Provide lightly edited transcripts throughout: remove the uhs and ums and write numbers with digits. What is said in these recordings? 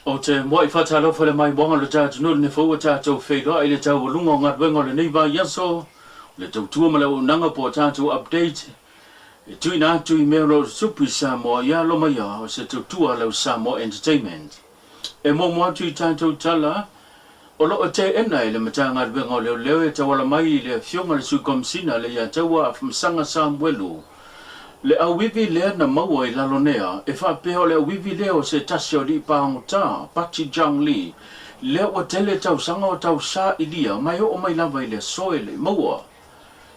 Ou te muai faatalofa le maimoaga o le tatou le fou ua tatou feiloai i le taualuga o galuega o lenei vaiaso, o le tautua ma le auaunaga po o tatou update e tuuina atu i mea o lo o tutupu i Samoa. Ia alo maia o se tautua lau Samoa Entertainment. E muamua atu i tatou tala, o lo o teena e le Matagaluega o Leoleo e tauala mai i le Afioga i le Sui Komesina le Iataua Afamasaga Samuelu le auivi lea na maua i Lalonea e faapea o le auivi lea o se tasi o alii pagota Pati Jong Lee lea ua tele tausaga o tausailiia ma e oo mai lava i le aso e le i maua.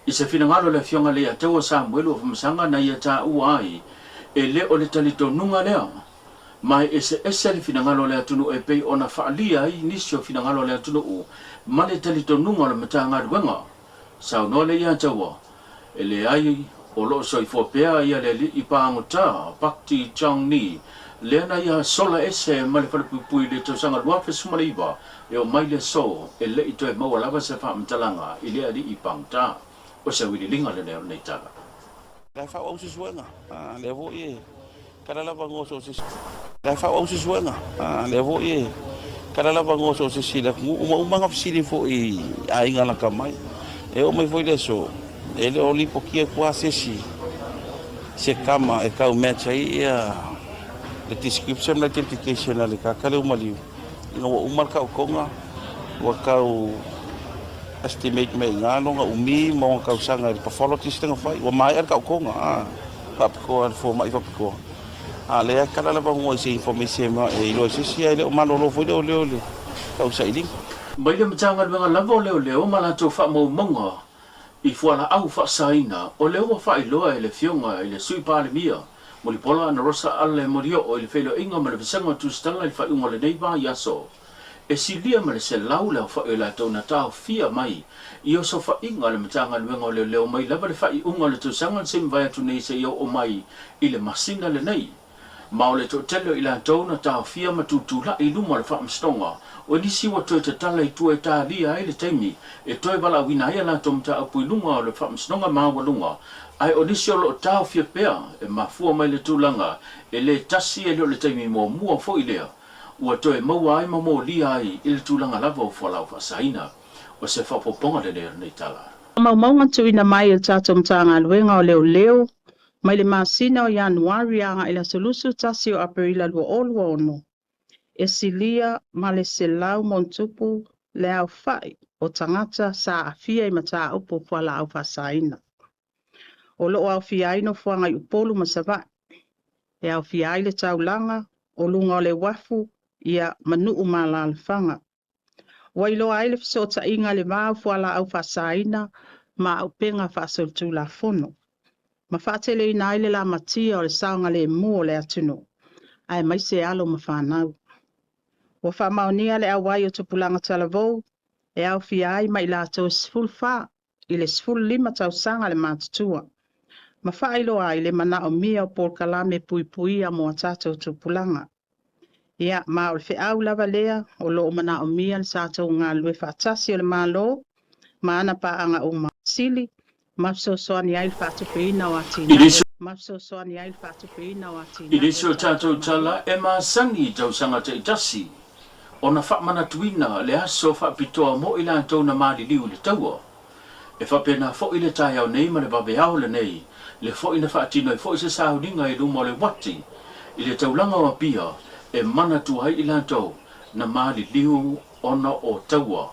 I se finagalo le Afioga le Iataua Samuelu Afamasaga na ia taua ai e le o le talitonuga lea ma e eseese le finagalo o le atunuu e pei ona faaalia ai nisi o finagalo o le atunuu ma le talitonuga o le Matagaluega. Saunoa le Iataua, e leai o lo o soifua pea ia le alii pagota Bakti Chong Ni lea na ia sola ese ma le falepuipui i le tausaga 2019 e oo mai le aso e le i toe maua lava se faamatalaga i le alii pagota. O se auiliiliga lenei o lenei tala. La e faaauau se suega, lea foi e tala lava goa so o se isi. La e faaauau se suega, lea foi e tala lava goa so o se isi i le atunuu. Uma uma na fesili foi i aiga lata mai. E oo mai foi le aso, e le o lipotia atu lava se isi se tama e tau match ai ia le description ma le identification a le tagata lea ua maliu. Ina ua uma le taotoga, ua tau estimate mai i ina lona umi ma ona tausaga e le pathologist lea na fai. Ua maea le taotoga, faapitoa le fomai faapitoa. A o lea e tala lava i se information e iloa e se isi, ae le o malolo foi leoleo i le tausailiga. Mai le Matagaluega lava o Leoleo ma latou faamaumauga i fualaau faasaina, o lea ua faailoa e le Afioga i le Sui Palemia, Mulipola Anarosa Ale Molioo i le feiloaiga ma le Vasega o Tusitala i le faaiuga o lenei vaiaso, e silia ma le 100 le aofai o latou na taofia mai i osofaiga a le Matagaluega o Leoleo mai lava le faaiuga o le tausaga na se i mavae atu nei seia oo mai i le masina lenei. Ma o le toatele o i latou na taofia ma tutulai i luma o le faamasinoga, o nisi ua toe tatala i tua e talia ai le taimi e toe valaauina ai a latou mataupu i luga o le faamasinoga maualuga, ae o nisi o lo o taofia pea e mafua mai le tulaga e le tasi e le o le taimi muamua foi lea ua toe maua ai ma molia ai i le tulaga lava o fualaau faasaina. O se faaopoopoga lenei o lenei tala. Faamaumauga tuuina mai e le tatou Matagaluega o Leoleo mai le masina o Ianuari agai le aso 21 o Aperila 2026, e silia ma le 100+ le aofai o tagata sa aafia i mataupu o fualaau faasaina. O lo o aofia ai nofoaga i Upolu ma Savaii, e aofia ai le taulaga o luga o le uafu ia ma nuu ma alaalafaga. Ua iloa ai le fesootaiga i le va o fualaau faasaina ma auupega faasolitulafono, ma faateleina ai le lamatia o le saogalemu o le atunuu, aemaise alo ma fanau. Ua faamaonia le auai o tupulaga talavou e aofia ai ma i latou e 14 i le 15 tausaga le matutua, ma faailoa ai le manaomia o polokalame puipuia mo a tatou tupulaga. Ia, ma o le feau lava lea o lo o manaomia le tatou galulue faatasi o le Malo ma ana paaga uma sili ma fesoasoani ai le faatupeina o atinae ma fesoasoani ai le faatupeina o I atinae nisi o o le tatou tatou Malo. tala e masani i tausaga taitasi ona faamanatuina le aso faapitoa mo i latou na maliliu i le taua. E faapena foi le taeao nei ma le vaveao lenei, le foi na faatino ai foi se sauniga i luma o le uati i le taulaga o Apia e manatua ai i latou na maliliu ona o taua.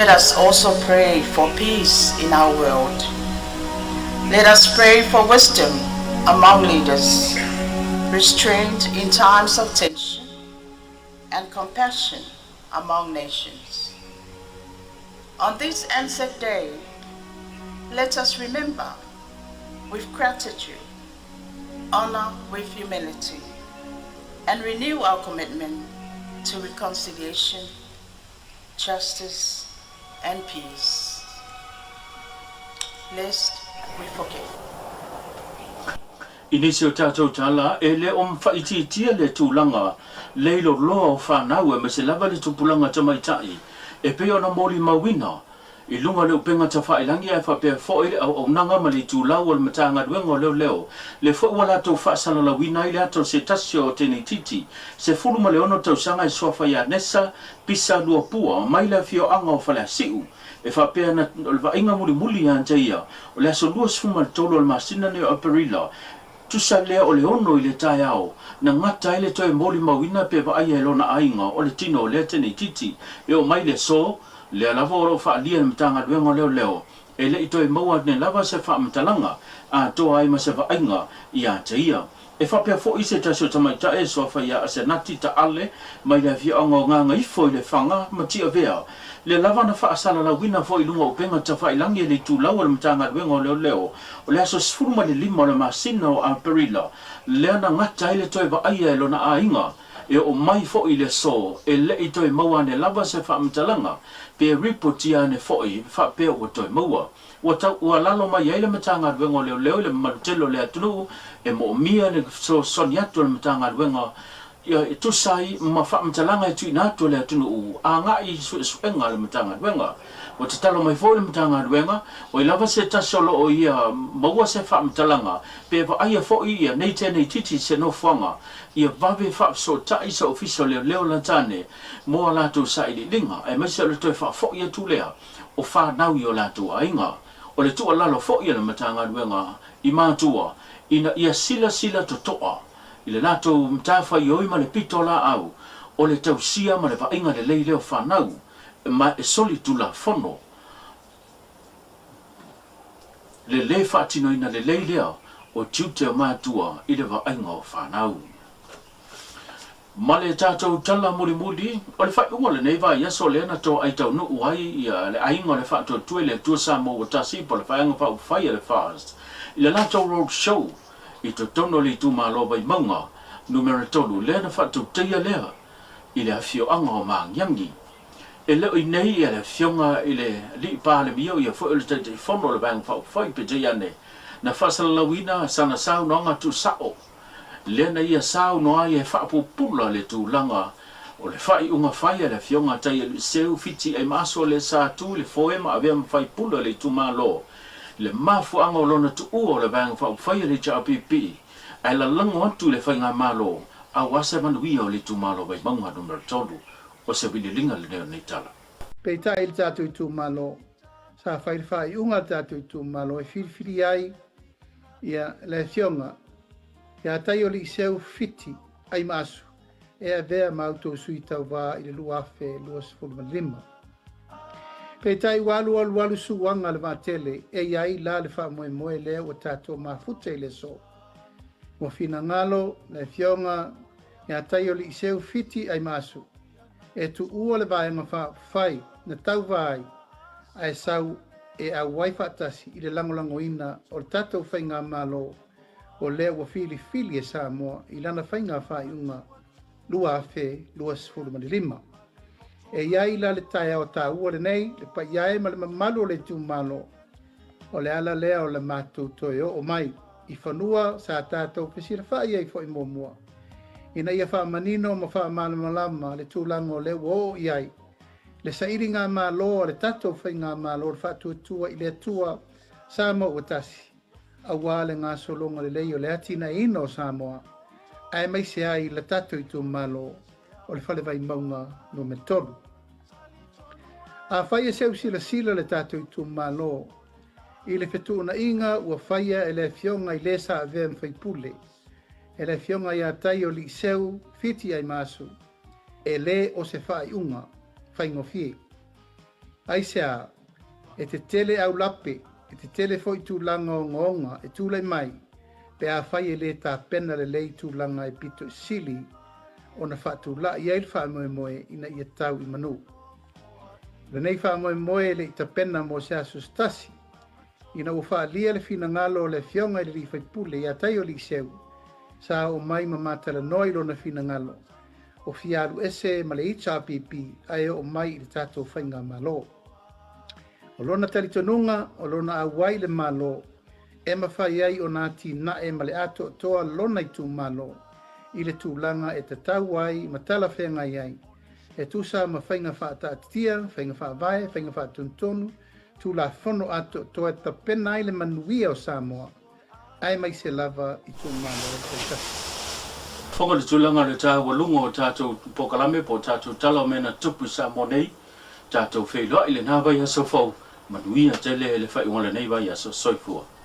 Let us also pray for peace in our world. Let us pray for wisdom among leaders, restraint in times of tension, and compassion among nations. On this Anzac Day, let us remember with gratitude, honor with humility, and renew our commitment to reconciliation, justice, and peace. Lest we forget. I nisi o tatou tala, e le o mawhaitiitia le tulaga leiloloa o fanau aemaise lava le tupulaga tamaitai e pei ona molimauina i luga o le upega tafailangi ae faapea foi le auaunaga ma le itulau o le Matagaluega o Leoleo, le foi ua latou faasalalauina ai le ata o se tasi o teineitiiti 16 tausaga e suafa ia Nessa Pisa Luapua mai le afioaga o Faleasiu e faapea na o le vaaiga mulimuli ia te ia o le aso 23 o le masina nei o Aperila tusa lea o le 6 i le taeao na gata ai le toe molimauina pe vaaia e lona aiga o le tino o lea teineitiiti e oo mai le aso lea lava o lo o faaalia e le Matagaluega o Leoleo e le i toe maua ane lava se faamatalaga atoa ai ma se vaaiga ia te ia. E faapea foi se tasi o tamaitai e suafa ia Asenati Taale mai le afioaga o Gagaifo i Lefaga ma Tiavea. Lea lava na faasalalauina foi i luga o upega tafailangi e le itulau a le Matagaluega o Leoleo o le aso 15 o le masina o Aperila lea na gata ai le toe vaaia e lona aiga e oo mai foi i le aso e le i toe maua ane lava se faamatalaga pe ripotia ane foi faapea ua toe maua. Ua tau ua lalo mai ai le Matagaluega o Leoleo i le mamalu tele o le atunuu e moomia le fesoasoani atu a le Matagaluega e tusa ai ma faamatalaga e tuuina atu e le atunuu agai i suesuega a le Matagaluega. Ua tatalo mai foi le Matagaluega, oi lava se tasi o lo o ia maua se faamatalaga pe vaaia foi ia nei teineitiiti i se nofoaga ia vave faafesootai se Ofisa o Leoleo Latane mo a latou sailiiliga aemaise o le toe faafoi atu lea o fanau i o latou aiga. O le tuualalo foi a le Matagaluega i matua ina ia silasila totoa i le latou matafaioi ma le pito laau o le tausia ma le vaaiga lelei lea o fanau ma e solitulafono le lē faatinoina lelei lea o tiute o matua i le vaaiga o fanau. Ma le tatou tala mulimuli, o le faaiuga o lenei vaiaso lea na toai taunuu ai le aiga o le Faatuatua i le Atua Samoa ua tasi po o le Vaega Faaupufai a le FAST i le latou road show i totonu o le itumalo Vaimauga Numera 3 lea na faatautaia lea i le afioaga o Magiagi. E le o i nei le afioga i le Alii Palemia o ia foi o le Taitaifono o le Vaega Faaupufai peitai ane na faasalalauina sana saunoaga tuusao lea na ia saunoa ai e faapupula le tulaga o le faaiuga fai a le Afioga Taialuiseu Fiti Aimaaso lea sa tu i le foe ma avea ma faipule o le itumalo i le mafuaaga o lona tuua o le Vaega Faaupufai a le HRPP ae lalago atu i le faigamalo aua se manuia o le itumalo Vaimauga Numera 3 o se vililiga lenei o lenei tala. Peitai i le tatou itumalo, sa fai le faaiuga a le tatou itumalo e filifili ai ia le Afioga ia Taioliiseu Fiti Aimaasu e avea ma outou sui tauva i le 2025. Peitai ua alualualu suaga le vaatele e i ai la le faamoemoe lea ua tatou mafuta i le aso. Ua finagalo le Afioga ia Taioliiseu Fiti Aimaasu e tuua le vaega faaupufai na tauva ai ae sau e auai faatasi i le lagolagoina o le tatou faigamalo o lea ua filifili e Samoa i lana faiga faaiuga 2025. E i ai la le taeao taua lenei, le paia e ma le mamalu o le itumalo, o le ala lea o le matou toe oo mai i fanua sa tatou fesilafai ai foi muamua, ina ia faamanino ma faamalamalama le tulaga o lea ua oo i ai le sailigamalo a le tatou faigamalo o le Faatuatua i le Atua Samoa ua tasi, aua le gasologa lelei o le atinaeina o Samoa, aemaise ai le tatou itumalo o le Fale Vaimauga Numera 3. Afai e seu silasila le tatou itumalo i le fetuunaiga ua faia e le Afioga i le sa avea ma faipule, e le Afioga ia Taioliiseu Fiti Aimaasu, e lē o se faaiuga faigofie. Aisea? E tetele aulape, e tetele foi tulaga ogaoga e tulai mai pe afai e lē tapena lelei tulaga e pito i sili ona faatula'i ai le faamoemoe ina ia tau i manū. O lenei faamoemoe e le'i tapena mo se aso se tasi, ina ua faaalia le finagalo o le Afioga i le alii faipule ia Taioliiseu, sa oo mai ma matalanoa i lona finagalo o fia alu ese ma le HRPP ae oo mai i le tatou faigamalo. O lona talitonuga, o lona auai i le Malo e mafai ai ona atinae ma le atoatoa lona itumalo i le tulaga e tatau ai ma talafeagai ai, e tusa ma faiga faataatitia, faiga faavae, faiga faatonutonu, Tulafono atoatoa e tapena ai le manuia o Samoa, aemaise lava itumalo taitasi. Fofoga le tulaga o le taualuga o tatou polokalame po o tatou tala o mea na tupu i Samoa nei, tatou feiloai i lena vaiaso fou, manuia tele le faaiuga o lenei vaiaso. Soifua.